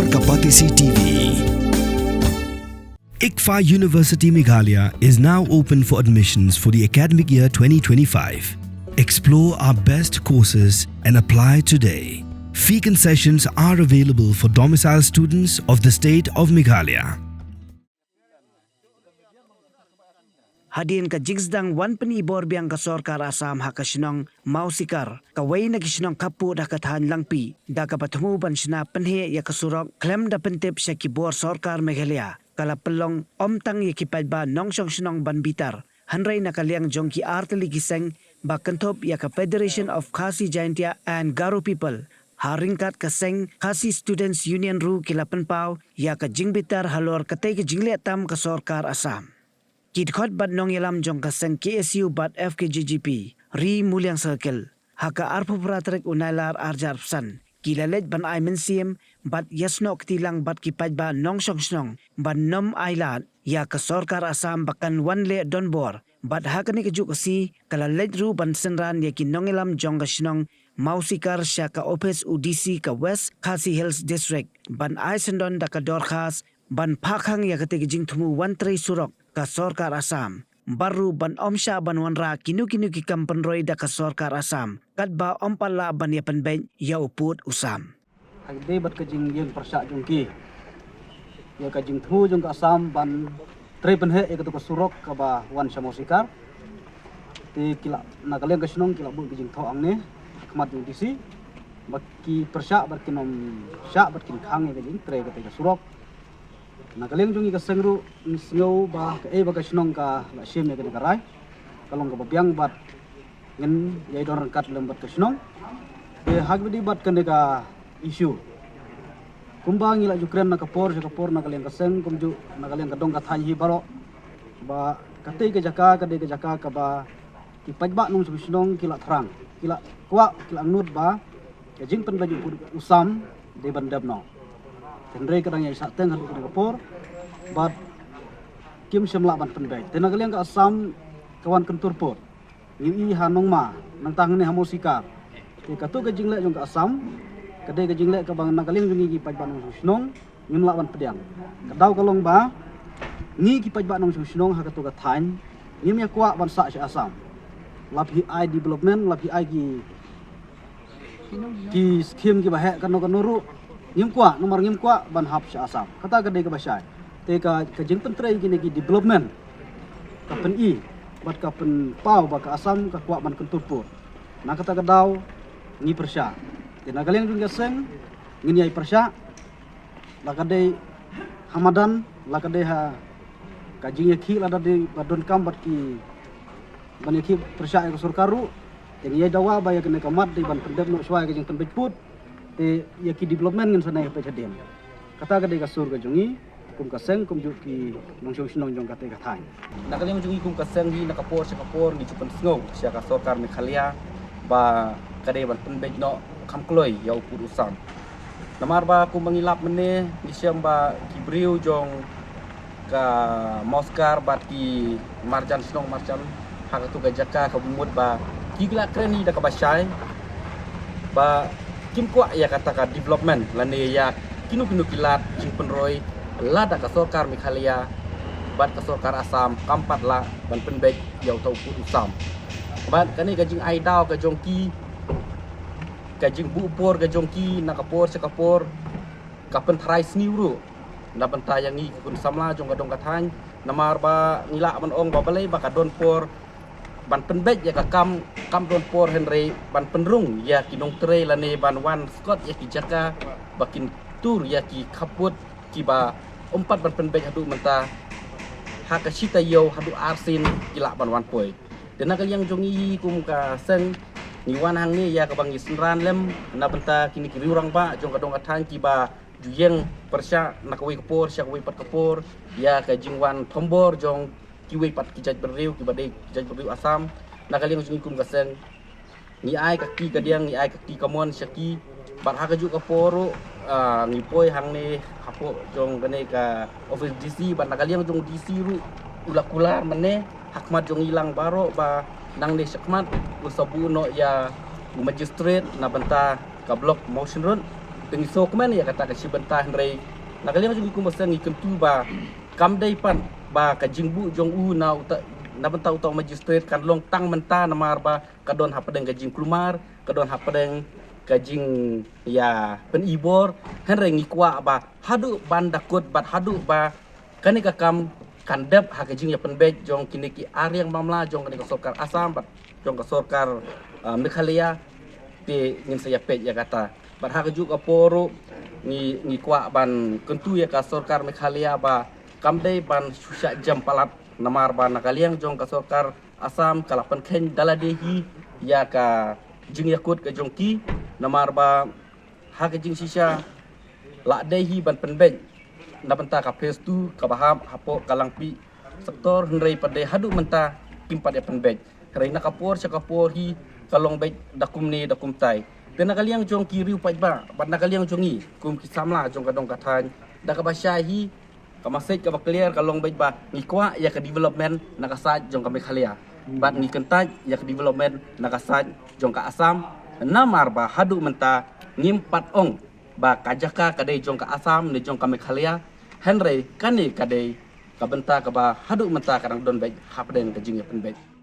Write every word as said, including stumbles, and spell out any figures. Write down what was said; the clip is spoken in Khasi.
Kapatisi T V. ICFAI University Meghalaya is now open for admissions for the academic year twenty twenty-five. Explore our best courses and apply today. Fee concessions are available for domicile students of the state of Meghalaya. Hadien ka jingsdang wan pynibor biang ka sorkar Assam ha ka shnong Mawsikar, kawei na ki shnong khappud ha ka thaiñ Langpih, da kaba thmu ban shna pynheh ïa ka surok khlem da pyntip sha ki bor sorkar Meghalaya, ka la pynlong ym tang ïa ki paidbah nongshong shnong ban bitar, hynrei na ka liang jong ki artylli ki seng ba kynthup ïa ka Federation of Khasi Jaintia and Garo People, ha ryngkat ka seng Khasi Students Union ruh ki la pynpaw ïa ka jingbitar halor katei ka jingleh tam ka sorkar Assam. Ki dkhot bad nongïalam jong ka seng K S U bad F K J G P, Ri Muliang Circle, ha ka arphew phra tarik u Nailar arhajar arphew san, ki la leit ban ai mynsiem bad ïasnoh kti lang bad ki paidbah nongshong shnong ban ym ailad ïa ka sorkar Assam ba kan wan leh donbor, bad ha kane kajuh ka sngi ka la leit ruh ban synran ïa ki nongïalam jong ka shnong Mawsikar sha ka ophis u D C ka West Khasi Hills District, ban ai syndon da ka dorkhas ban phah khang ïa katei ka jingthmu wan trei surok ka sorkar Assam, bad ruh ban ym shah ban wanrah kino kino ki kam pynroi da ka sorkar Assam katba ym pat lah ban ïa pynbeit ïa u pud u sam. Ha kaba ïadei bad ka jingïeng pyrshah jong ki ïa ka jingthmu jong ka Assam ban trei pynheh ïa katu ka surok kaba wan sha Mawsikar, te ki la, na ka liang ka shnong ki la buh ka jingthoh hangne ha khmat jong D C ba ki pyrshah bad kin ym shah bad kin khang ïa ka jingtrei katei ka surok. Na ka liang jong ngi ka seng ruh ngi sngew ba kaei ba ka shnong ka la shim ïa kane ka rai ka long kaba biang bad ngin ïai don ryngkat lem bad ka shnong. Te ha kaba ïadei bad kane ka issue, kumba ngi la ju kren na ka por sha ka por na ka liang ka seng kumjuh na ka liang ka dong ka thaiñ hi baroh, ba katei ka jaka ka dei ka jaka kaba ki paidbah nongshong shnong ki la thrang, ki la kwah, ki la angnud ba ka jingpynbeit u pud u sam dei ban dep noh. Hynrei ka dang ïai sah teng haduh kane ka por bad kim shym lah ban pynbeit. Te na ka liang ka Assam ka wan kyntur pud. Ngi i ha Nongma, nangta hangne ha Mawsikar. Te katu ka jingleh jong ka Assam ka dei ka jingleh kaba na ka liang jong ngi ki paidbah nongshong shnong ngim lah ban pdiang. Ka daw ka long ba ngi ki paidbah nongshong shnong ha katu ka thaiñ ngim ïa kwah ban sah sha Assam. Lap hi ai development, lap hi ai ki ki skhim kiba heh kano kano ruh ngim kwah, namar ngim kwah ban hap sha Assam. Kata ka dei kaba shai. Te ka, ka jingpyntrei kine ki development ka pyni bad ka pynpaw ba ka Assam ka kwah ban kyntur pud. Na kata ka daw ngi pyrshah. Te na ka liang jong ka seng ngin ïai pyrshah, la ka dei ha madan, la ka dei ha ka jingïakhih lada dei ba donkam bad ki ban ïakhih pyrshah ïa ka sorkar ruh. Te ngi ïai dawa ba ïa kane ka mat dei ban pyndep noh shuwa ïa ka jingpynbeit pud. Te ïa ki development ngin sa nang ïa peit hadien. Kata ka dei ka sur ka jong ngi kum ka seng kumjuh ki nongshong shnong jong katei ka thaiñ. Na ka liang jong ngi kum ka seng hi na ka por sha ka por ngi ju pynsngew sha ka sorkar Meghalaya ba ka dei ban pynbeit noh kham kloi ïa u pud u sam. Namar ba kumba ngi lap mynne ngi shem ba ki briew jong ka Mawsikar bad ki marjan shnong marjan ha katu ka jaka kaba mut ba ki la kren hi da kaba shai ba kim kwah ïa kata ka development lane ïa kino kino ki lad jingpynroi lada ka sorkar Meghalaya bad ka sorkar Assam kam pat lah ban pynbeit ïa uta u pud u sam. Bad kane ka jingai daw ka jong ki, ka jingbuh por ka jong ki na ka por sha ka por ka pynthrai sniew ruh na bynta ïa ngi ki khun samla jong ka dong ka thaiñ. Namar ba ngi lah ban ong ba balei ba ka don por ban pynbeit ïa ka kam, kam don por hynrei ban pynrung ïa ki nongtrei lane ban wan skot ïa ki jaka ba kin tur ïa ki khappud kiba ym pat ban pynbeit haduh mynta ha ka shi taïew haduh arsien ki lah ban wan poi. Te na ka liang jong ngi kum ka seng ngi wan hangne ïa kaba ngi synran lem na bynta kine ki riew rangbah jong ka dong ka thaiñ kiba ju ïeng pyrshah na kawei ka por sha kawei pat ka por ïa ka jingwan thombor jong kiwei pat ki jaitbynriew kiba dei ki jaitbynriew Assam. Na ka liang jong ngi kum ka seng ngi ai ka kti kadiang, ngi ai ka kti kamon sha ki. Bad ha kajuh ka por ruh, ah, ngi poi hangne hapoh jong kane ka office D C bad na ka liang jong D C ruh u la kular mynne ha khmat jong ngi lang baroh ba nangne shakhmat un sa buh noh ïa u magistrate na bynta ka block Mawshynrut. Te ngi sngewkmen ïa kata ka shi bynta, hynrei na ka liang jong ngi kum u seng ngi kyntu ba kam dei pat ba ka jingbuh jong u na uta, na bynta uta u magistrate kan long tang mynta namar ba ka don hapdeng ka jingkulmar, ka don hapdeng ka jingïa pynibor. Hynrei ngi kwah ba haduh ban da kut bad haduh ba kane ka kam kan dep ha ka jingïa pynbeit jong kine ki ariang mamla jong kane ka sorkar Assam bad jong ka sorkar, ah, Meghalaya, te ngin sa ïa peit ïa kata. Bad ha kajuh ka por ruh ngi, ngi kwah ban kyntu ïa ka sorkar Meghalaya ba kam dei ban shu shah jem palat namar ba na ka liang jong ka sorkar Assam ka la pynkheiñ da lade hi ïa ka jingïakut ka jong ki, namar ba ha ka jingshisha la dei hi ban pynbeit na bynta ka phase two kaba hap hapoh ka Langpih sector, hynrei pat dei haduh mynta kim pat ïa pynbeit. Hynrei na ka por sha ka por hi ka long beit da kumne da kumtai. Te na ka liang jong ki riew paidbah bad na ka liang jong ngi kum ki samla jong ka dong ka thaiñ, da kaba shai hi ka message kaba clear ka long beit ba ngi kwah ïa ka development na ka side jong ka Meghalaya bad ngi kyntait ïa ka development na ka side jong ka Assam. Namar ba haduh mynta ngim pat ong ba ka jaka ka dei jong ka Assam ne jong ka Meghalaya, hynrei kane ka dei ka bynta kaba haduh mynta ka dang don beit hapdeng ka jingïa pynbeit.